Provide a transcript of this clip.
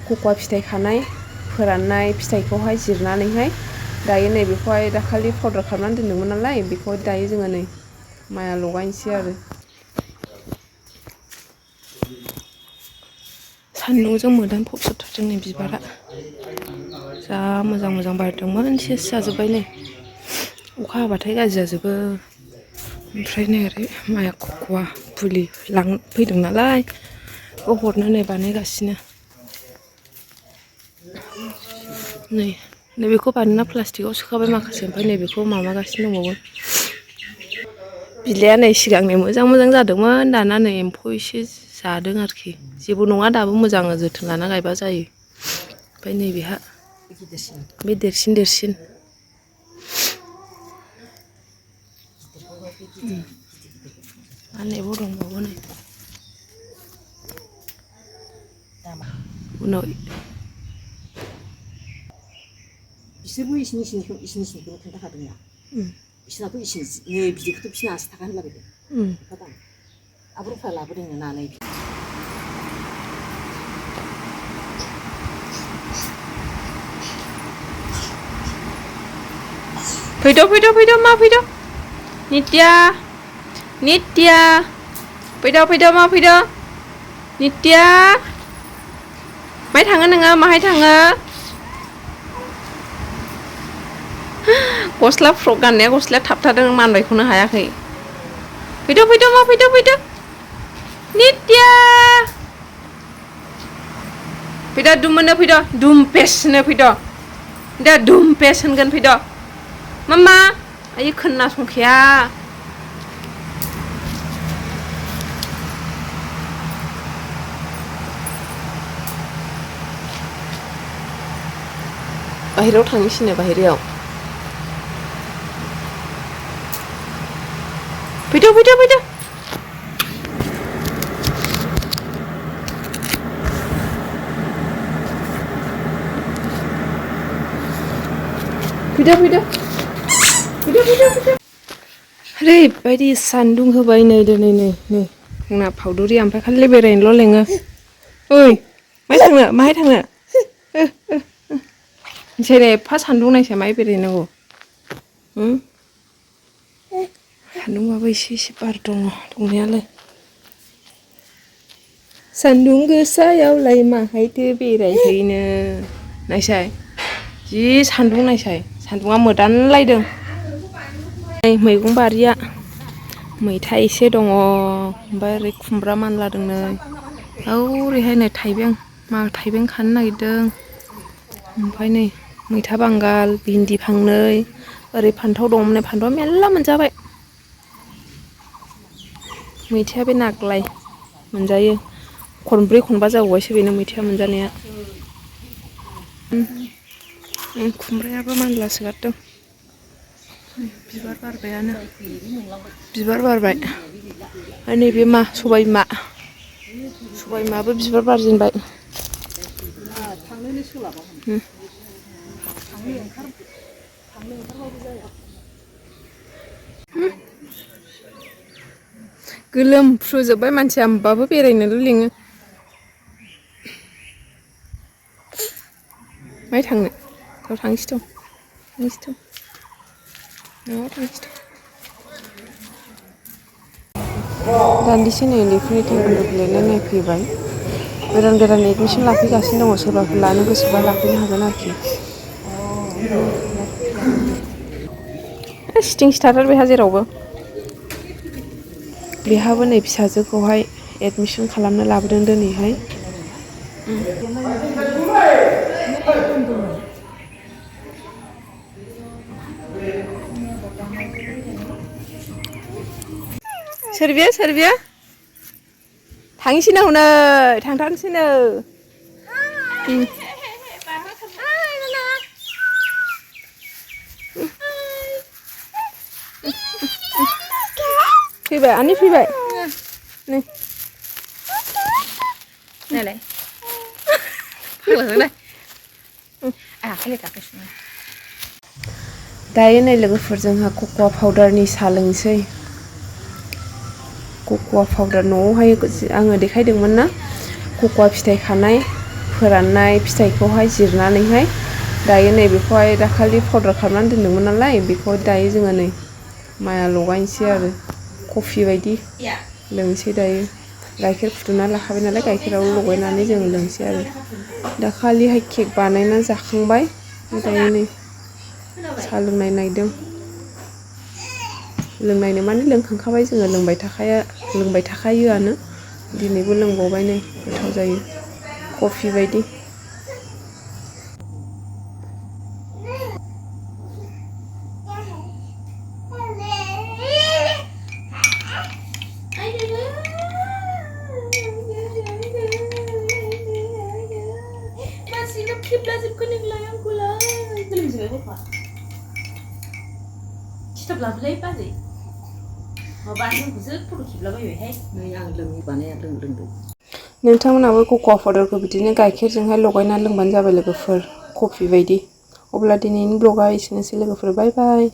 कक'आ फिथाइ खानाय फोराननाय फिथाइखौहाय जिरनानैहाय दायो नैबेखौहाय दाखालि पाउडार खालामनानै दोन्दोंमोन नालाय बेखौ दायो जोङो नै माइआ लगायनोसै आरो सान्दुंजों मोदानफबजोबथारदों जोंनि बिबारा जा मोजां मोजां बारदोंमोन सेस जाजोब्बाय नै अखा हाबाथाय गाज्रि जाजोबो ओमफ्राय नै ओरै माइआ कक'आ फुलि फैदों नालाय बेखौ हरनो नै बानायगासिनो नैबेखौ बानायना प्लास्टिकआव सोखाबाय माखासे ओमफ्राय नैबेखौ माबागासिनो दंबावो बिलाइआ नै सिगांनि मोजां जादोंमोन दाना नै एम्फौ एसे जादों आरोखि जेबो नङा दाबो मोजां जोथोन लाना गायबा जायो ओमफ्राय नैबेहा बे देरसिन आरो दंबावो नै उनाव बिसोरबो इसिनिखौ खोन्थाखादोंना बिसोरनाथ' इसिनि नै बिदिखौथ' बिसोरना 80 थाखा होनलाबायदों आबर'फ्रा लाबोदोंनो नानै फैद' मा फैद' नित्या फैद' मा फैद' नित्या माहाय थाङो नोङो माहाय थाङो गस्ला फ्रक गाननाया गस्लाया थाबथादों मानबायखौनो हायाखै फैद' मा फैद' नित्या फैद' दुमनो फैद' दुमपेसनो फैद' दा दुमपेस होनगोन फैद' मामा आयै खोनासंखाया बाहेरायाव थांनोसैनो बाहेरायाव फैद' ओरैबायदि सान्दुं होबाय नै दिनै नै जोंना फावदुरि ओमफ्राय खालि बेरायनोल' लेङो ओइ माहाय थांनो जेरै एफा सान्दुं नायसै माहाय बेरायनांगौ सान्दुंआबो एसे बार दङ दंनायालाय सान्दुं गोसायावलाय माहायथो बेरायहैनो नायसाय जि सान्दुं नायसाय सान्दुंआ मोदानलायदों मैगं बारिया मैथा एसे दङ ओमफ्राय ओरै खुमब्रा मानलादों नै ओरैहाय नै थाइबें खानो नागिरदों ओमफ्राय नै मैथा बांगाल भिन्दि फांनै ओरै फान्थाव दंमोन फान्थावआ मेरला मोनजाबाय मैथाया बे नाग्लाय मोनजायो खनब्रै खनबा जाबावबायसो बेनो मैथाया मोनजानाया खुमब्रायाबो मानलासोगारदों बिबार बारबायानो बिबार बारबाय आरो नैबे मा सबाय बिमाबो बिबार बारजेनबाय थांनोनो सोलाबा थांनो ओंखारबाबो जाया गोलोमफ्रुजोब्बाय मानसिया होमबाबो बेरायनोल' लिङो माहाय थांनो बेयाव थांसै थ' न'आव थांसै थ' दान्दिसे नै उन्दैफोरनि टेबोल गेलेनाय नायफैबाय गोदान एडमिसन लाफैगासिनो दङ सोरबाफोर लानो गोसोबा लाफैनो हागोन आरोखि सिटिं स्टार्टार बेहा जेरावबो बेहाबो नै फिसाजोखौहाय एडमिसन खालामनो लाबोदों दिनैहाय सोर बियो थांसैनो हनै थांथारसैनो फैबाय आनै फैबाय नै नायलाय फाग्लासोलाय आखाइ गाखोसिनो दायो नै लोगोफोर जोंहा कक'आ पाउडारनि साहा लोंसै कक'आ पाउडार न'आवहाय आङो देखायदोंमोन ना कक'आ फिथाइ खानाय फोराननाय फिथाइखौहाय जिरनानैहाय दायो नैबेखौहाय दाखालि पाउडार खालामनानै दोनदोंमोन नालाय बेखौ दायो जोङो नै माया लगायनोसै आरो कफि बायदि लोंसै दायो गाइखेर फुदुंना लाखाबाय नालाय गाइखेराव लगायनानै जोङो लोंसै आरो दाखालिहाय केक बानायना जाखांबाय दायो नै साहा लोंनाय नायदों लोंनायनो माने लोंखांखाबाय जोङो लोंबाय थाखायोआनो दिनैबो लोंबावबाय नै गोथाव जायो कफि बायदि खिथाब लाबोलाय बाजै माबा जोंखौसो फट' खेबलाबायबायहाय नै आं लोंनो बानाया लोंदों नोंथांमोनाबो कक'आ पाउडारखौ बिदिनो गाइखेरजोंहाय लगायना लोंबानो जाबाय लोगोफोर कफि बायदि अब्ला दिनैनि ब्लगा एसेनोसै लोगोफोर बाय बाय